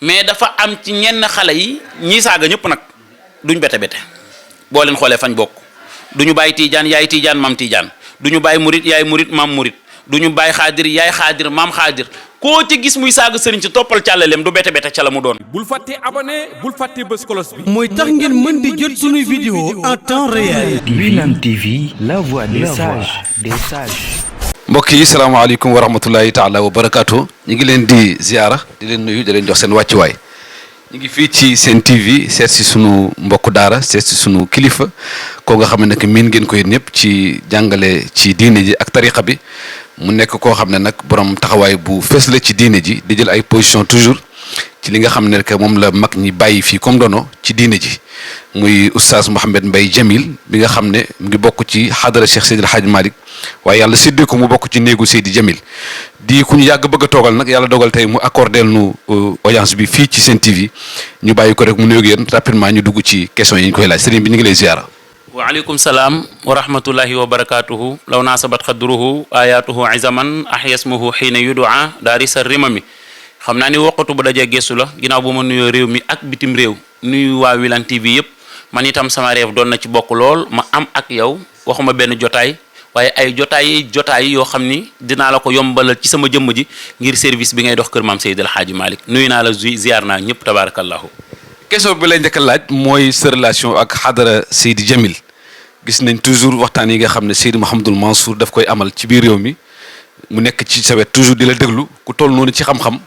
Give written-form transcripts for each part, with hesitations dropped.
mais dafa am ci ñenn xale yi ñii saaga ñëpp nag duñ bete boo leen xoolee fañ bokk duñu bàyyi tiijaan yaay tiijaan maam tiijaan duñu bàyyi murit yaay murit maam murit duñu bàyyi xaadir yaay xaadir maam xaadir koo ci gis muy saaga sëriñ ci toppal càllaleem du bete ca la mu doon. bul fàtte abonné bul fàtte bës cloche bi. mooy tax ngeen mën di jot suñuy vidéo en temps réel. Wilane TV, la voix des sages. mbokk yi salaamaaleykum wa rahmatulahi taala wa barakaatu ñu ngi leen di ziara di leen nuyu di leen jox seen wàccuwaay ñu ngi fii ci seen TV seet si sunu mbokku daara seet si sunu kilifa koo nga xam ne nag miin ngeen ko yéen ñëpp ci jàngale ci diine ji ak tariqa bi mu nekk koo xam ne nag borom taxawaay bu fees la ci diine ji di jël ay position toujours ci li nga xam ne rek moom la mag ñi bàyyi fii comme dono ci diine ji muy oustaz Mouhamed Mbaye Jamil bi nga xam ne mu ngi bokk ci xadara Cheikh Seydil Hadj Malick waaye yàlla séddee ko mu bokk ci néegu Seydi Jamil di ku ñu yàgg bëgg a toogal nag yàlla dogal tey mu accordeel nu audience bi fii ci seen TV ñu bàyyi ko rek mu nuyoog yéen rapidement ñu dugg ci question yi ñu koy laaj sëriñ bi ñu ngi lay ziara. waaleykum salaam wa rahmatullahi wa barakaatuhu law naasabat xadruhu ayatuhu izaman ahyasmuhu xiina yudaa daarisa rimami xam naa ni woqatu ba dajee gestu la ginnaaw bu ma nuyoo réew mi ak bitim réew nuyu waa Wilane TV yëpp man itam sama réew doon na ci bokk lool ma am ak yow waxuma benn jotaay waaye ay jotaay yoo xam ni dinaa la ko yombalal ci sama jëmm ji ngir service bi ngay dox kër maam Seydil Hadji Malick nuyu naa la ziar naa ñëpp tabarakallahu. question bi lay njëkk a laaj mooy sa relation ak xadara Seydi Jamil gis nañ toujours waxtaan yi nga xam ne Seydi Mouhamadul Mansour daf koy amal ci biir réew mi mu nekk ci sa wet toujours di la déglu ku toll noonu ci xam-xam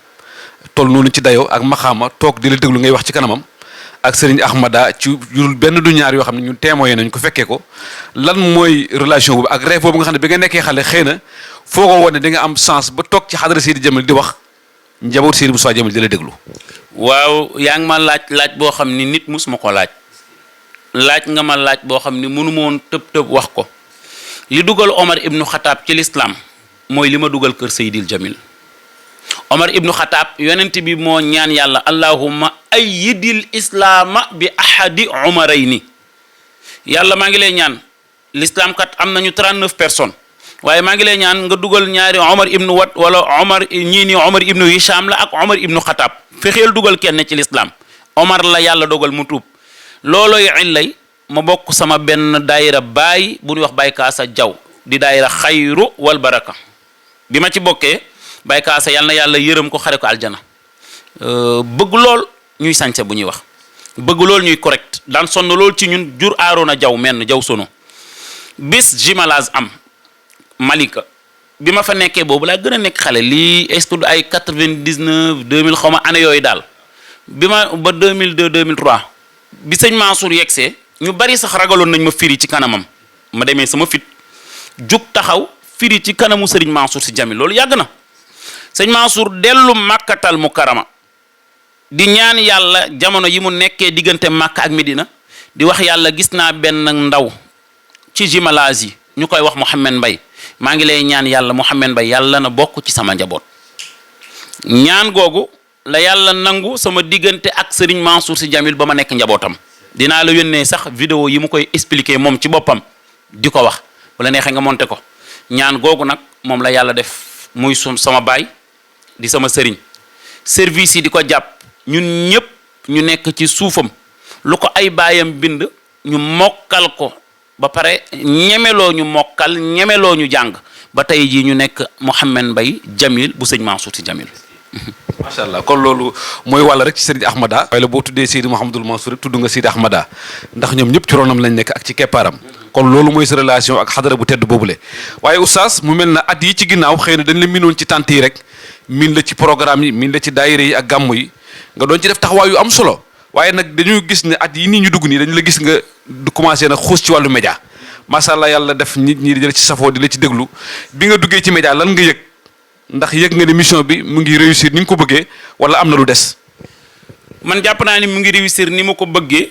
toll noonu ci dayoo ak maxaama toog di la déglu ngay wax ci kanamam ak Serigne Ahmada ci yurul benn du ñaar yoo xam ne ñun témoigné nañ ko fekkee ko lan mooy relation boobu ak rêve boobu nga xam ne bi nga nekkee xale xëy na foo ko wane di nga am chance ba toog ci xadara Seydi Jamil di wax njaboot Seydi Moussa Jamil di la déglu. waaw yaa ngi ma laaj boo xam ni nit mus ma ko laaj nga ma laaj boo xam ni mënu ma woon tëb wax ko li dugal Omar ibnu Xataab ci lislaam mooy li ma dugal kër Seydil Jamil Omar ibnu Xataab yonent bi moo ñaan yàlla allahumma ayyidil islaama bi ahadi umarayni yàlla maa ngi lay ñaan l'islam kat am nañu 39 personnes waaye maa ngi lay ñaan nga dugal ñaari Omar ibnu Wat wala Omar ñii nii Omar ibnu Hisham la ak Omar ibnu Xataab fexeel dugal kenn ci l'islam Omar la yàlla dogal mu tuub loolooy illay ma bokk sama benn daayira baay bu ñuy wax Baay Kaasa Jaw di daayira xayru wal baraka bi ma ci bokkee Baay Kaasa yàlla na yàlla yërëm ko xare ko aljana bëgg lool ñuy sañse bu ñuy wax bëgg lool ñuy correct daan sonn lool ci ñun jur aaroona jaw menn jaw sono bis jumelage am Malika bi ma fa nekkee boobu laa gën a nekk xale lii estude ay 99 2000 xaw ma année yooyu daal bi ma ba 2002 2003 bi sëñ Mansour yegsee ñu bari sax ragaloon nañ ma firi ci kanamam ma demee sama fit jug taxaw firi ci kanamu sëriñ Mansour si Jamil loolu yàgg na sëñ Mansour dellu Makkatal Mukarrama di ñaan yàlla jamono yi mu nekkee diggante Makka ak Medina di wax yàlla gis naa benn ndaw ci jumelage yi ñu koy wax Mouhamed Mbaye maa ngi lay ñaan yàlla Mouhamed Mbaye yàlla na bokk ci sama njaboot ñaan googu la yàlla nangu sama diggante ak Serigne Mansour Sy Jamil ba ma nekk njabootam dinaa la yónnee sax vidéo yi mu koy expliquer moom ci boppam di ko wax wala neexee nga monté ko ñaan googu nag moom la yàlla def muy sama baay di sama sëriñ service yi di ko jàpp ñun ñëpp ñu nekk ci suufam lu ko ay baayam bind ñu mokkal ko ba pare ñemeloo ñu mokkal ñemeloo ñu jàng ba tey jii ñu nekk Mouhamed Mbaye Jamil bu sëñ Mansour Sy Jamil. macha allah kon loolu mooy wàll rek ci Serigne Ahmada. waaye la boo tuddee Seydi Mouhamadul Mansour rek tudd nga Seydi Ahmada ndax ñoom ñëpp ci ronam lañ nekk ak ci keppaaram kon loolu mooy sa relation ak xadara bu tedd boobule. waaye oustaz mu mel na at yi ci ginnaaw xëy na dañ la miinoon ci tant yi rek miin la ci programme yi miin la ci daayira yi ak gàmmu yi nga doon ci def taxawaay yu am solo waaye nag dañu gis ne at yi nii ñu dugg nii dañu la gis nga du commencé nag xuus ci wàllu média macha allah yàlla def nit ñi di la ci safoo di la ci déglu bi nga duggee ci média lan nga yëg ndax yëg nga ne mission bi mu ngi réussir ni nga ko bëggee wala am na lu des. man jàpp naa ni mu ngi réussir ni ma ko bëggee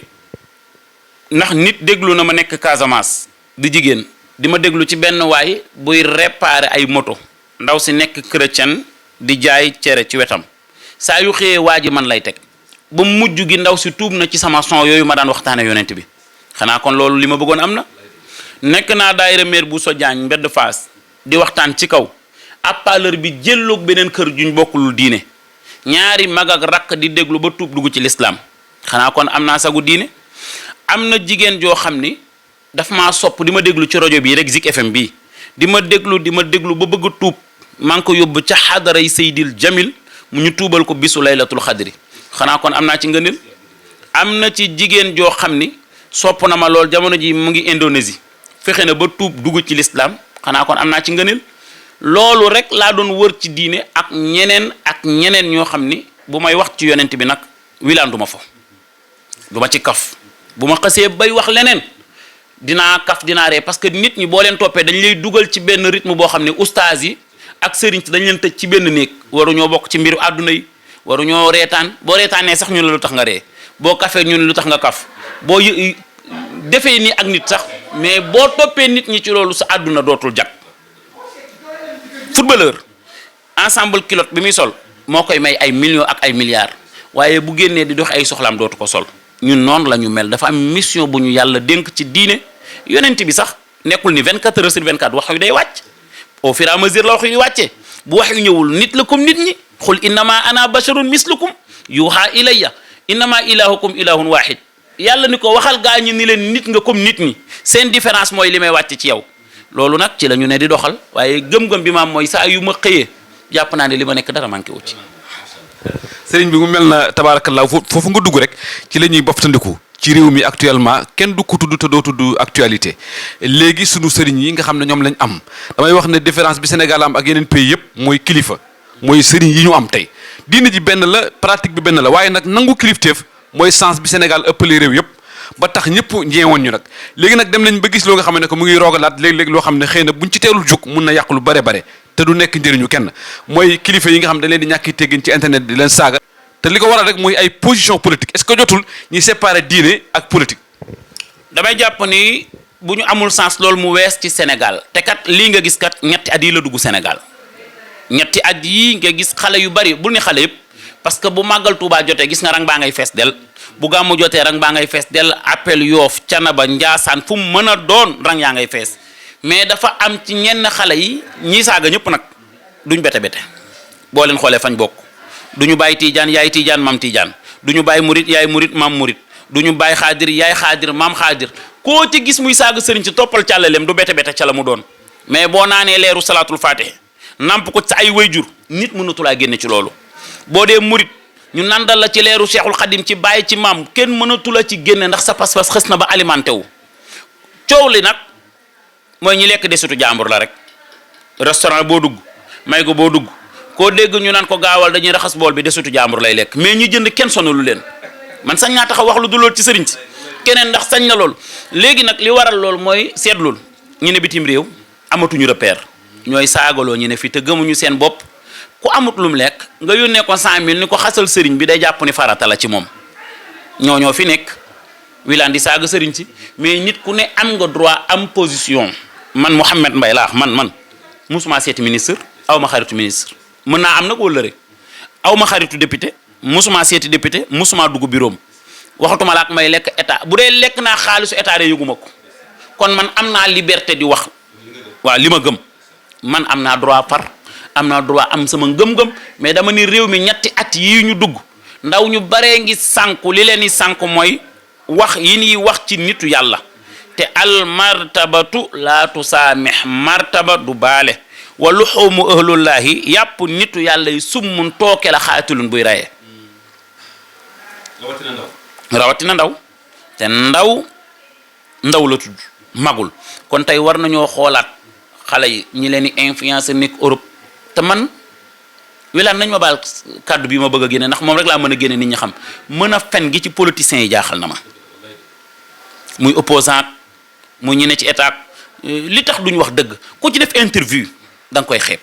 ndax nit déglu na ma nekk Casamance di jigéen di ma déglu ci benn waay buy réparer ay moto ndaw si nekk chrétien di jaay cere ci wetam saa yu xëyee waa ji man lay teg ba mujj gi ndaw si tuub na ci sama son yooyu ma daan waxtaane yonent bi xanaa kon loolu li ma bëggoon am na. nekk naa daayira maire bu Sodiagne mbedd Fass di waxtaan ci kaw appaleur bi jëlloog beneen kër juñ bokkulul diine ñaari mag ak rakk di déglu ba tuub dugg ci lislaam xanaa kon am naa sagu diine. am na jigéen joo xam ni daf maa sopp di ma déglu ci rajo bii rek Zik FM bii di ma déglu ba bëgg a tuub maa ngi ko yóbbu ca xadaray Seydil Jamil mu ñu tuubal ko bisu laylatul xadri xanaa kon am naa ci ngëneel. am na ci jigéen joo xam ni sopp na ma lool jamono ji mu ngi Indonésie fexe na ba tuub dugg ci lislaam xanaa kon am naa ci ngëneel. loolu rek laa doon wër ci diine ak ñeneen ñoo xam ni bu may wax ci yonent bi nag Wilane du ma fa du ma ci kaf bu ma xasee bay wax leneen dinaa kaf dinaa ree parce que nit ñi boo leen toppee dañ lay dugal ci benn rythme boo xam ne ustaas yi ak sëriñ si dañ leen tëj ci benn néeg waruñoo bokk ci mbiru àdduna yi waruñoo reetaan boo reetaanee sax ñu ne lu tax nga ree boo kafee ñu ne lu tax nga kaf boo defee nii ak nit sax mais boo toppee nit ñi ci loolu sa àdduna dootul jag. footballeur ensemble culotte bi muy sol moo koy may ay millions ak ay milliards waaye bu génnee di dox ay soxlaam dootu ko sol ñun noonu la ñu mel dafa am mission bu ñu yàlla dénk ci diine yonent bi sax nekkul ni 24 heures sur 24 wax yu day wàcc au fur et à mesure la wax yu di wàccee bu wax yu ñëwul nit la comme nit ñi xul innama ana basharun mislukum yuha ilayya innama ilahukum ilahun wahid yàlla ni ko waxal gaa ñi ni leen nit nga comme nit ñi seen différence mooy li may wàcc ci yow. loolu nag ci la ñu ne di doxal waaye gëm-gëm bi maam mooy saa yu ma xëyee jàpp naa ne li ma nekk dara manqué wu ci. sëriñ bi mu mel na tabaarakallaa foofu nga dugg rek ci la ñuy boftandiku ci réew mi actuellement kenn du ko tudd te doo tudd actualité léegi sunu sëriñ yi nga xam ne ñoom lañ am damay wax ne différence bi Sénégal am ak yeneen pays yëpp mooy kilifa mooy sëriñ yi ñu am tey diine ji benn la pratique bi benn la waaye nag nangu kilifteef mooy sens bi Sénégal ëppale réew yëpp. ba tax ñëpp ñeewoon ñu nag léegi nag dem nañ ba gis loo nga xam ne que mu ngi roogalaat léeg-léeg loo xam ne xëy na buñ ci teelul jug mun na yàq lu bare te du nekk njëriñu kenn mooy kilifa yi nga xam dañ leen di ñàkki teggin ci internet di leen saaga te li ko waral rek mooy ay position politique est-ce que jotul ñuy séparer diine ak politique. damay jàpp ni bu ñu amul sens loolu mu wees ci Sénégal te kat lii nga gis kat ñetti at yi la dugg Sénégal ñetti at yi nga gis xale yu bari bul ni xale yëpp parce que bu màggal Tuubaa jotee gis nga rang baa ngay fees del bu gàmmu jotee rang baa ngay fees dell appel Yoof Canaba Njaasaan fu mu mën a doon rang yaa ngay fees mais dafa am ci ñenn xale yi ñii saaga ñëpp nag duñ bete boo leen xoolee fañ bokk duñu bàyyi tiijaan yaay tiijaan maam tiijaan duñu bàyyi murit yaay murit maam murit duñu bàyyi xaadir yaay xaadir maam xaadir koo ci gis muy saaga sëriñ ci toppal càllaleem du bete ca la mu doon mais boo naanee leeru salaatul faatiha namp ko sa ay wayjur nit mënatulaa génne ci loolu boo dee murit ñu nandal la ci leeru Cheikhul Khadim ci bàyyi ci maam kenn mënatu la ci génne ndax sa pas-pas xës na ba alimenté wu coow li nag mooy ñi lekk desitu jàmbur la rek restaurant boo dugg may ko boo dugg koo dégg ñu naan ko gaawal dañuy raxas bool bi desitu jàmbur lay lekk mais ñi jënd kenn sonalu leen man sañ naa taxaw wax lu du lool ci sëriñ si keneen ndax sañ na lool léegi nag li waral lool mooy seetlul ñu ne bitim réew amatuñu repère ñooy saagaloo ñu ne fii te gëmuñu seen bopp ku amut lum lekk nga yónnee ko 100 000 ni ko xasal sëriñ bi day jàpp ni farata la ci moom ñoo fi nekk Wilane di saaga sëriñ si mais nit ku ne am nga droit am position man Mouhamed Mbaye laa man musuma seeti ministre aw ma xaritu ministre mën naa am nag wala rek aw ma xaritu député musuma seeti député musuma dugg bureau waxatuma la ak may lekk état bu dee lekk naa xaalisu état de yëguma ko kon man am naa liberté di wax waaw li ma gëm man am naa droit par am naa droit am sama ngëm-ngëm mais dama ni réew mi ñetti at yii ñu dugg ndaw ñu baree ngi sànku li leen di sànku mooy wax yi ñuy wax ci nitu yàlla te al martabatu laa tusaamih martaba du baale wa luxumu ahlullahi yàpp nitu yàlla yi summun tooke la xaatilun buy rayee rawatina ndaw te ndaw la tudd magul kon tey war nañoo xoolaat xale yi ñi leen di influencer nekk Europe te man Wilane nañ ma baal kàddu bi ma bëgg a génne ndax moom rek laa mën a génne nit ñi xam mën a fen gi ci politiciens yi jaaxal na ma muy opposant muy ñu ne ci état li tax duñ wax dëgg ku ci def interview da nga koy xeeb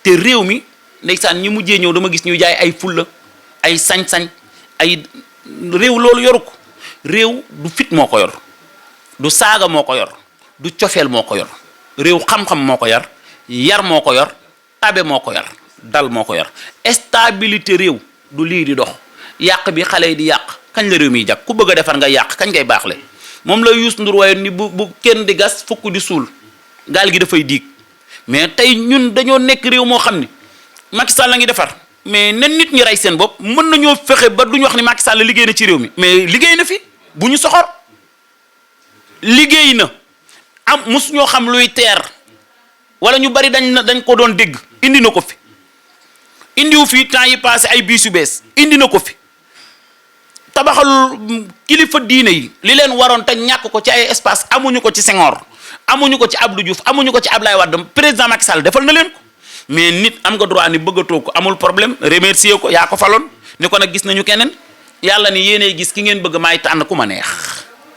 te réew mi ndeysaan ñi mujjee ñëw dama gis ñuy jaay ay fulla ay sañ-sañ ay réew loolu yoru ko réew du fit moo ko yor du saaga moo ko yor du cofeel moo ko yor réew xam-xam moo ko yar moo ko yor tabe moo ko yor dal moo ko yor stabilité réew du lii di dox yàq bi xale yi di yàq kañ la réew mi jàkk ku bëgg a defar nga yàq kañ ngay baaxle moom la Youssou Ndour waaye ni bu kenn di gas fukk di suul gaal gi dafay diig mais tey ñun dañoo nekk réew moo xam ni Macky Sall la ngi defar mais nen nit ñi rey seen bopp mën nañoo fexe ba duñu wax ni Macky Sall liggéey na ci réew mi mais liggéey na fi bu ñu soxor liggéey na am mus ñoo xam luy teer wala ñu bari dañ ko doon dégg indi na ko fi indiwu fi temps yi passé ay biis yu bees indi na ko fi tabaxal kilifa diine yi li leen waroon te ñàkk ko ci ay espace amuñu ko ci Senghor amuñu ko ci Abdou Diouf amuñu ko ci Ablaye Wade président Macky Sall defal na leen ko mais nit am nga droit ni bëggatoo ko amul problème remercier ko yaa ko faloon ni ko nag gis nañu keneen yàlla ni yéenay gis ki ngeen bëgg maay tànn ku ma neex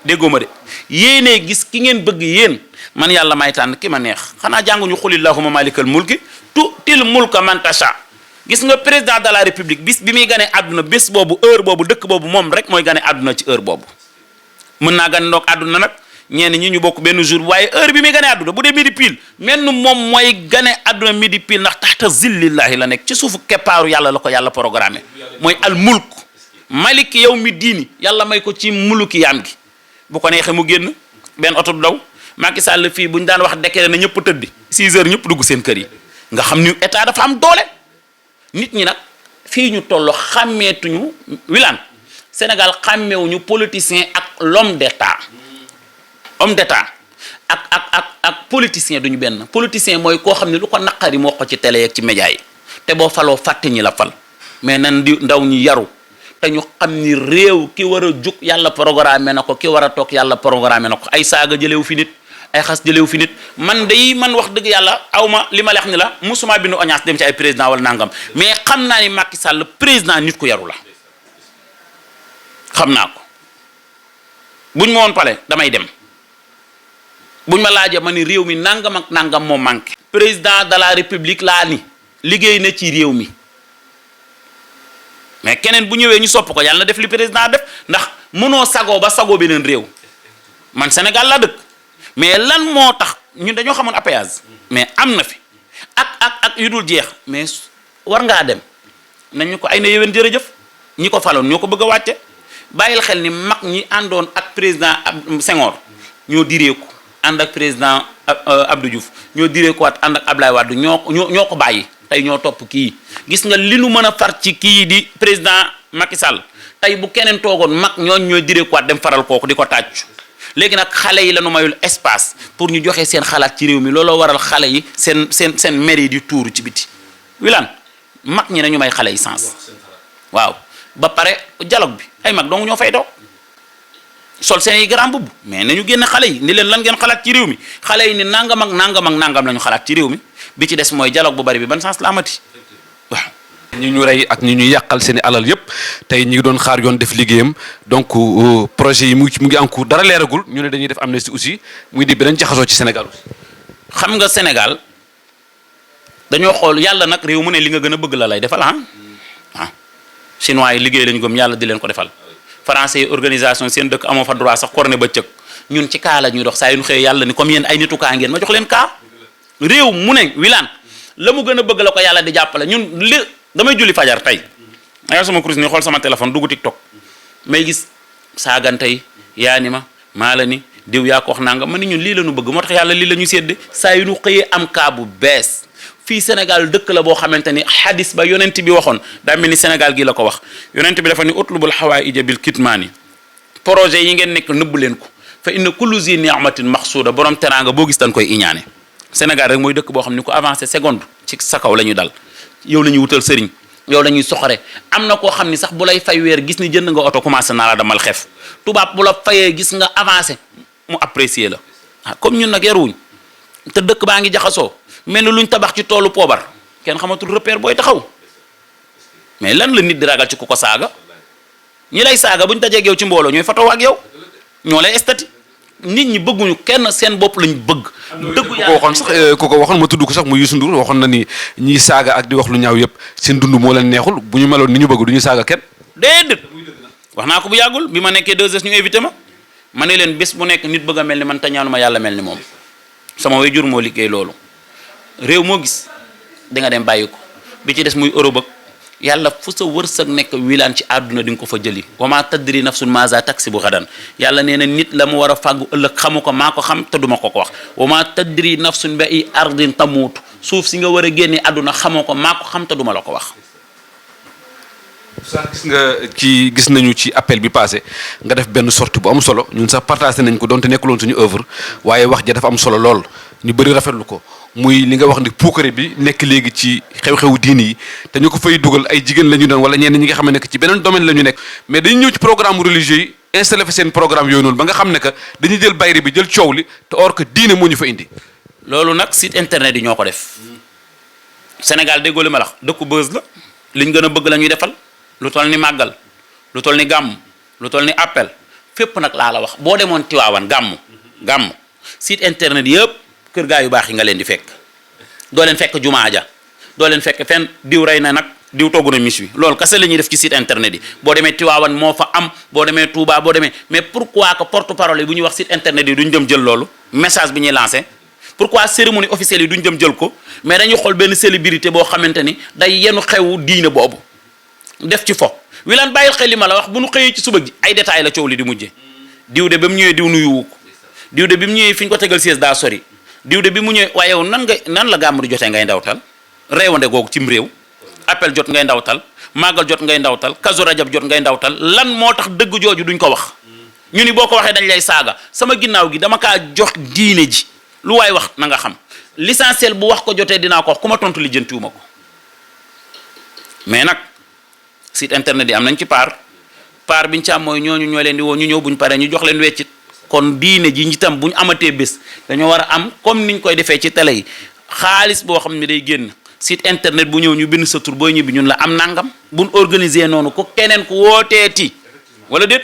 déggoo ma de yéenay gis ki ngeen bëgg yéen man yàlla maay tànn ki ma neex xanaa jànguñu xulillahuma malikal mulki tu'til mulka man tasha gis nga président de la république bis bi muy gane àdduna bés boobu heure boobu dëkk boobu moom rek mooy gane àdduna ci heure boobu mën naa gane ndoog àdduna nag ñenn ñi ñu bokk benn jour waaye heure bi muy gane àdduna bu dee midi pile menn moom mooy gane àdduna midi pile ndax taxta zillillahi la nekk ci suufu keppaaru yàlla la ko yàlla programmé mooy al mulk maliki yow mi diini yàlla may ko ci muluki yaam gi bu ko neexee mu génn benn oto du daw Macky Sall fii bu ñu daan wax décret na ñëpp tëddi 6 heures ñëpp dugg seen kër yi nga xam ni état dafa am doole nit ñi nag fii ñu toll xàmmeetuñu wilaan Sénégal xàmmeewuñu politicien ak l'homme d'état homme d'état ak politicien duñu benn politicien mooy koo xam ne lu ko naqari moo ko ci télé ak ci média yi te boo faloo fàtte ñi la fal mais nan di ndaw ñi yaru te ñu xam ni réew ki war a jug yàlla programmé na ko ki war a toog yàlla programmé na ko ay saaga jëlewu fi nit ay xas jëlewu fi nit man wax dëgg yàlla awma li ma leex ni la musuma bindu audience dem ci ay président wala nangam mais xam naa ni Macky Sall président nit ku yaru la xam naa ko buñ ma woon pale damay dem buñ ma laajee ma ni réew mi nangam ak nangam moo manqué président de la république laa ni liggéey na ci réew mi mais keneen bu ñëwee ñu sopp ko yàlla na def li président def ndax mënoo sagoo ba sagoo beneen réew man Sénégal laa dëkk mais lan moo tax ñun dañoo xamoon appayage mais am na fi ak yu dul jeex mais war ngaa dem nañu ko ay na yéwén jërëjëf ñi ko faloon ñoo ko bëgg a wàcce bàyyil xel ni mag ñi àndoon ak président Senghor ñoo direeku ànd ak président Abdou Diouf ñoo direeku waat ànd ak Ablaye Wade ñoo ko bàyyi tey ñoo topp kii gis nga li nu mën a far ci kii di président Macky Sall tey bu keneen toogoon mag ñooy direeku waat dem faral kooku di ko tàccu léegi nag xale yi la nu mayul espace pour ñu joxe seen xalaat ci réew mi looloo waral xale yi seen maire yi di tuuru ci biti wilaan mag ñi nañu may xale yi sens waaw ba pare dialogue bi ay mag dong ñoo fay doog sol seen i grand mbubb mais nañu génn xale yi ni leen lan ngeen xalaat ci réew mi xale yi ni nangam ak nangam ak nangam la ñu xalaat ci réew mi bi ci des mooy dialogue bu bari bi ban sens la amati waaw. ñi ñu rey ak ñi ñu yàqal seen i alal yëpp tey ñi ngi doon xaar yoon def liggéeyam donc projet yi mu ngi en cours dara leeragul ñu ne dañuy def amnistie aussi muy di beneen jaxasoo ci Sénégal aussi. xam nga Sénégal dañoo xool yàlla nag réew mu ne li nga gën a bëgg la lay defal ah chinois yi liggéey lañu gëm yàlla di leen ko defal français yi organisation seen dëkk amoo fa droit sax korne ba cëg ñun ci kaa la ñuy dox saa yu ñu xëyee yàlla ni comme yéen ay nitu kaa ngeen ma jox leen kaa réew mu ne wilaan la mu gën a bëgg la ko yàlla di jàppale ñun li damay julli fajar tey aya sama kurus ni xool sama téléphone dugg TikTok may gis saagante yi yaa ni ma maa la ni diw yaa ko wax nanga ma ni ñun lii la ñu bëgg moo tax yàlla lii la ñu sédde saa yu ñu xëyee am kaa bu bees fii Sénégal dëkk la boo xamante ni hadis ba yonent bi waxoon daa mel ni Sénégal gi la ko wax yonent bi dafa ni utlubul hawaïja bil kitmaani projet yi ngeen nekk nëbb leen ko fa inna kullu zi ni'matin maxsuuda borom teraanga boo gis dañ koy iñaane Sénégal rek mooy dëkk boo xam ni ko avancé seconde ci sa kaw la ñuy dal yow la ñuy wutal sëriñ yow la ñuy soxore am na koo xam ni sax bu lay fay weer gis ni jënd nga oto commencé naa la damal xef tubaab bu la fayee gis nga avancé mu apprécier la ah comme ñun nag yaruwuñ te dëkk baa ngi jaxasoo mel ni luñ tabax ci toolu poobar kenn xamatul repère booy taxaw mais lan la nit di ragal ci ku ko saaga ñi lay saaga buñ dajee ak yow ci mbooloo ñooy fatoo ak yow ñoo lay estati nit ñi bëgguñu kenn seen bopp lañ bëgg. dëggu yàlla waxoon sax ku ko waxoon ma tudd ko sax mu Youssou Ndour waxoon na ni ñiy saaga ak di wax lu ñaaw yëpp seen dund moo leen neexul bu ñu meloon ni ñu bëgg du ñu saaga kenn. déedéet wax naa ko bu yàggul bi ma nekkee 2S ñu invité ma ne leen bés bu nekk nit bëgg a mel ni man te ñaanuma yàlla mel ni moom sama waajur moo liggéey loolu réew moo gis da nga dem bàyyi ko bi ci des muy Europe ak yàlla fu sa wërsëg nekk wilaan ci àdduna di nga ko fa jëli wa ma tadri nafsun maza taksibu gadan yàlla nee na nit la mu war a fàggu ëllëg xamu ko maa ko xam te duma ko wax wa ma tadri nafsun bi ay ardin tamuutu suuf si nga war a génne àdduna xamoo ko maa ko xam te duma la ko wax sax gis nga gis nañu ci appel bi passé nga def benn sortie bu am solo ñun sax partagé nañ ko donte nekkuloon suñu œuvre waaye wax ja dafa am solo lool ñu bëri rafetlu ko muy li nga wax ni puukare bi nekk léegi ci xew-xewu diini yi te ñu ko fay dugal ay jigéen la ñu doon wala ñenn ñi nga xam ne nekk ci beneen domaine la ñu nekk mais dañu ñëw ci programme religieux yi installé fa seen programme yooyu noonu ba nga xam ne que dañuy jël bayre bi jël coow li te or que diine moo ñu fa indi. loolu nag site internet yi ñoo ko def Sénégal déggoo li ma la dëkku buzz la liñ gën a bëgg la ñuy defal lu toll ni màggal lu toll ni gàmm lu toll ni appel fépp nag laa la wax boo demoon Tiwaawan gàmm site internet yëpp kër gaa yu baax yi nga leen di fekk doo leen fekk jumaa ja doo leen fekk fenn diw rey na nag diw togg na mis wi loolu kese la ñuy def ci site internet yi boo demee Tiwaawan moo fa am boo demee Touba boo demee mais pourquoi que porte parole yi bu ñuy wax site internet yi duñ dem jël loolu message bi ñuy lancé pourquoi cérémonie officielle yi duñ dem jël ko mais dañuy xool benn célébrité boo xamante ni day yenu xewu diine boobu def ci fo Wilane bàyyil xel li ma la wax bu nu xëyee ci suba gi ay détails la coow li di mujjee diw de ba mu ñëwee diw nuyuwu ko diw de bi mu ñëwee fi ñu ko tegal siège daa sori diw de bi mu ñëwee waaye yow nan la gàmm di jotee ngay ndawtal réewande googu cim réew appel jot ngay ndawtal màggal jot ngay ndawtal kazu rajab jot ngay ndawtal lan moo tax dëgg jooju duñ ko wax ñu ni boo ko waxee dañ lay saaga sama ginnaaw gi dama kaa jox diine ji lu waay wax na nga xam l'essentiel bu wax ko jotee dinaa ko wax ku ma tontu lijjantiwuma ko mais nag site internet yi am nañ ci part biñ ci am mooy ñooñu ñoo leen di woo ñu ñëw buñ paree ñu jox leen weccit kon diine ji itam bu ñu amatee bés dañoo war a am comme niñ koy defee ci télé yi xaalis boo xam ne day génn site internet bu ñëw ñu bind sa tur booy ñibbi ñun la am nangam buñ organiser noonu ku keneen ku wooteeti wala déet.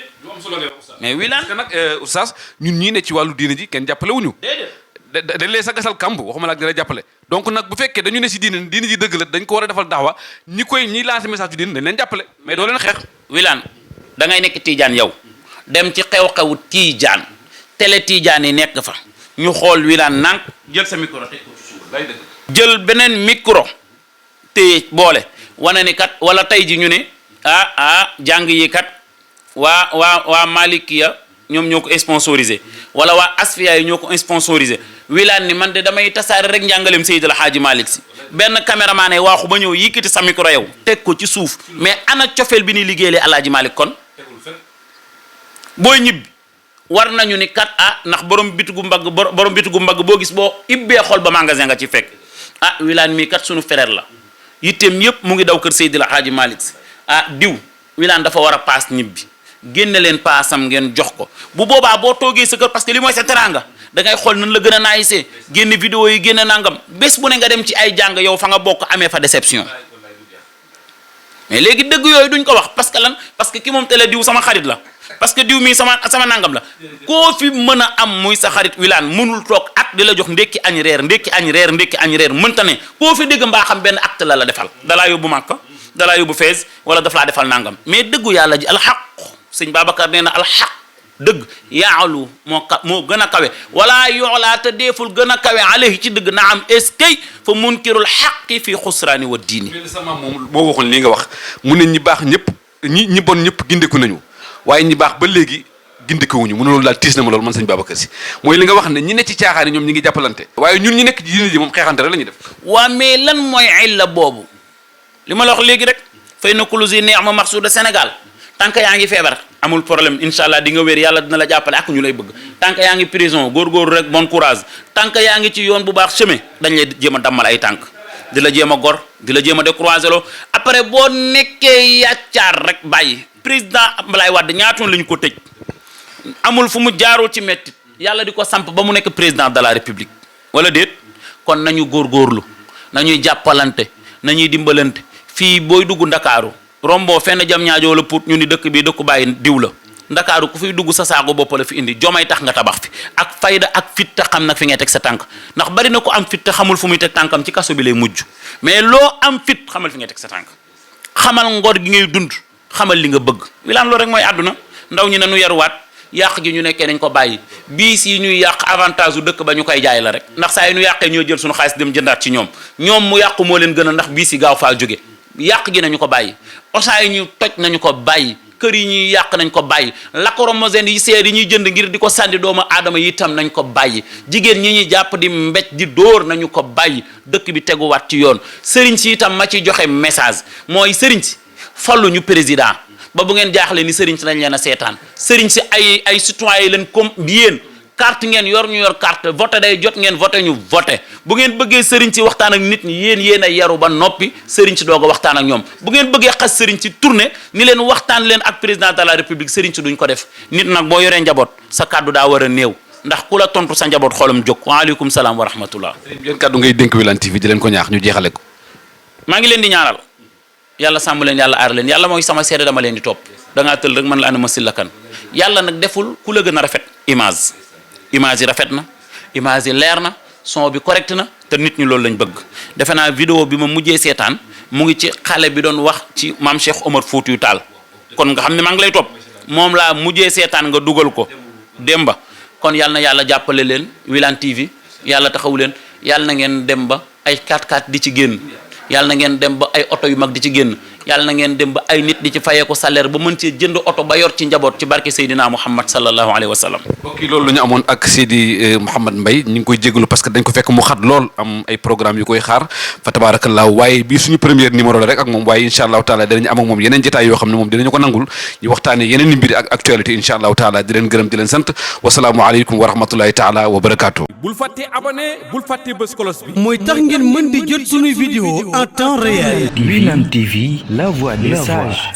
mais Wilane parce que nag oustaz ñun ñii ne ci wàllu diine ji kenn jàppale wuñu. déedéet dañ lay sa gasal kamb waxuma la ak dina jàppale donc nag bu fekkee dañu ne si diine ji dëgg la dañ ko war a defal daawa ñiy lancer message yu diine dañ leen jàppale mais doo leen xeex. Wilane da ngay nekk Tidiane yow dem ci xew-xewu Tidiane télé Tidiane yi nekk fa ñu xool Wilane nànk jël sa micro teg ko ci suuf jël beneen micro téye boole wane ni kat wala tey ji ñu ne jàng yi kat waa Malikiya ñoom ñoo ko sponsorisé wala waa Asfiya yi ñoo ko sponsorisé Wilane ni man de damay tasaare rek njàngaleem Seydil Hadji Malick si benn caméraman ay waaxu ba ñëw yëkkati sa micro yow teg ko ci suuf mais ana cofeel bi ni liggéeyee Alaaji Malick kon booy ñibbi war nañu ni kat ndax borom bitigu mbagg boo gis boo ibbee xol ba magasin nga ci fekk Wilane mii kat sunu frère la yitteem yëpp mu ngi daw kër Seydil Hadji Malick si diw Wilane dafa war a paas ñibbi génne leen paasam ngeen jox ko bu boobaa boo toogee sa kër parce que li mooy sa teranga da ngay xool nan la gën a naayisee génne vidéo yi génne nangam bés bu ne nga dem ci ay jàng yow fa nga bokk amee fa déception mais léegi dëgg yooyu duñ ko wax parce que lan parce que ki moom télé diw sama xarit la parce que diw mii sama nangam la koo fi mën a am muy sa xarit Wilane mënul toog at di la jox ndekki añ reer mënta ne koo fi dégg mbaa xam benn acte la defal dalaa yóbbu Màkka dalaa yóbbu Fès wala daf laa defal nangam mais dëggu yàlla ji alxaq sëñ Babacar nee na alxaq dëgg yaalu moo gën a kawe wala yoolaa te deeful gën a kawe alayhi ci dëgg na am eskay fa munkirul xaqi fi xusraani wa diini. mais sama moom moo waxoon li nga wax mu ne ñi baax ñëpp ñi bon ñëpp gindeku nañu waaye ñi baax ba léegi gindikuwuñu mu ne loolu daal tiis na ma loolu man sëñ Babacar si mooy li nga wax ne ñi ne ci caaxaan yi ñoom ñi ngi jàppalante waaye ñun ñi nekk ci diine ji moom xeexante rek la ñuy def. waa mais lan mooy illa boobu li ma la wax léegi rek fay na kulusi neex ma maxsuuda Sénégal tant que yaa ngi feebar amul problème incha allah di nga wér yàlla dina la jàppale ak ñu lay bëgg tant que yaa ngi prison góorgóorlu rek bon courage tant que yaa ngi ci yoon bu baax chemin dañ lay jéem a dammal ay tànk di la jéem a gor di la jéem a décroiser loo après boo nekkee yàccaar rek bàyyi président Abdoulaye Wade ñaatoon la ñu ko tëj amul fu mu jaarul ci mettit yàlla di ko samp ba mu nekk président de la république wala déet kon nañu góorgóorlu nañuy jàppalante nañuy dimbalante fii booy dugg Ndakaaru rombo fenn jam ñaajoo la put ñu ni dëkk bi dëkku bàyyi diw la Ndakaaru ku fiy dugg sa saago bopp la fi indi jomay tax nga tabax fi ak fayda ak fit te xam nag fi ngay teg sa tànk ndax bari na ko am fit te xamul fu muy teg tànkam ci kaso bi lay mujj mais loo am fit xamal fi ngay teg sa tànk xamal ngor gi ngay dund xamal li nga bëgg Wilane loolu rek mooy àdduna ndaw ñi ne nu yaruwaat yàq gi ñu nekkee nañ ko bàyyi biis yi ñuy yàq avantage u dëkk ba ñu koy jaay la rek ndax saa yi ñu yàqee ñoo jël suñu xaalis dem jëndaat ci ñoom mu yàqu moo leen gën a ndax biis yi gaaw faa jóge yàq gi nañu ko bàyyi osaa yi ñu toj nañu ko bàyyi kër yi ñuy yàq nañ ko bàyyi lacrymogène yi seer yi ñuy jënd ngir di ko sànni doomu aadama yi itam nañ ko bàyyi jigéen ñi ñuy jàpp di mbéj di dóor nañu ko bàyyi dëkk bi teguwaat ci yoon sëriñ si itam ma ci joxe message mooy sëriñ si fallu ñu président ba bu ngeen jaaxle ni sëriñ si dañ leen a seetaan sëriñ si ay citoyen leen comme yéen carte ngeen yor ñu yor carte voté day jot ngeen voté ñu voté bu ngeen bëggee sëriñ si waxtaan ak nit ñi yéen a yaru ba noppi sëriñ si doog a waxtaan ak ñoom bu ngeen bëggee xas sëriñ si tourné ni leen waxtaan leen ak président de la république sëriñ si duñ ko def nit nag boo yoree njaboot sa kàddu daa war a néew ndax ku la tontu sa njaboot xolam jóg waaleykum salaam wa rahmatullah. yéen kàddu ngay dénk Wilane TV di leen ko ñaax ñu jeexale ko. maa ngi leen di ñaanal yàlla sàmm leen yàlla aar leen yàlla mooy sama seede dama leen di topp da ngaa tël rek man la ana ma silla kan yàlla nag deful ku la gën a rafet image yi rafet na image yi leer na son bi correct na te nit ñi loolu lañ bëgg defe naa vidéo bi ma mujjee seetaan mu ngi ci xale bi doon wax ci maam Cheikh Omar Foutiyou Tall kon nga xam ne maa ngi lay topp moom laa mujjee seetaan nga dugal ko Demba kon yàlla na yàlla jàppale leen Wilane TV yàlla taxaw leen yàlla na ngeen dem ba ay 4x4 di ci génn yàlla na ngeen dem ba ay oto yu mag di ci génn yàlla na ngeen dem ba ay nit di ci fayee ko salaire ba mën cee jënd oto ba yor ci njaboot ci barke Seydina Muhammad sallallahu alayhi wa sallam. mbokk yi loolu la ñu amoon ak Seydi Mouhamed Mbaye ñu ngi koy jégalu parce que dañ ko fekk mu xat lool am ay programme yu koy xaar fa tabarakallah waaye bii suñu première numéro la rek ak moom waaye incha allahu taala dinañu am ak moom yeneen jotaay yoo xam ne moom dinañu ko nangul ñu waxtaanee yeneen i mbir ak actualité incha allahu taala di leen gërëm di leen sant wasalaamu aleykum wa rahmatullahi taala wa barakaatu. bul fàtte abonné bul fàtte bës cloche bi. mooy tax ngeen mën di jot suñuy vidéo en temps réel. Wilane TV, la voix des sages.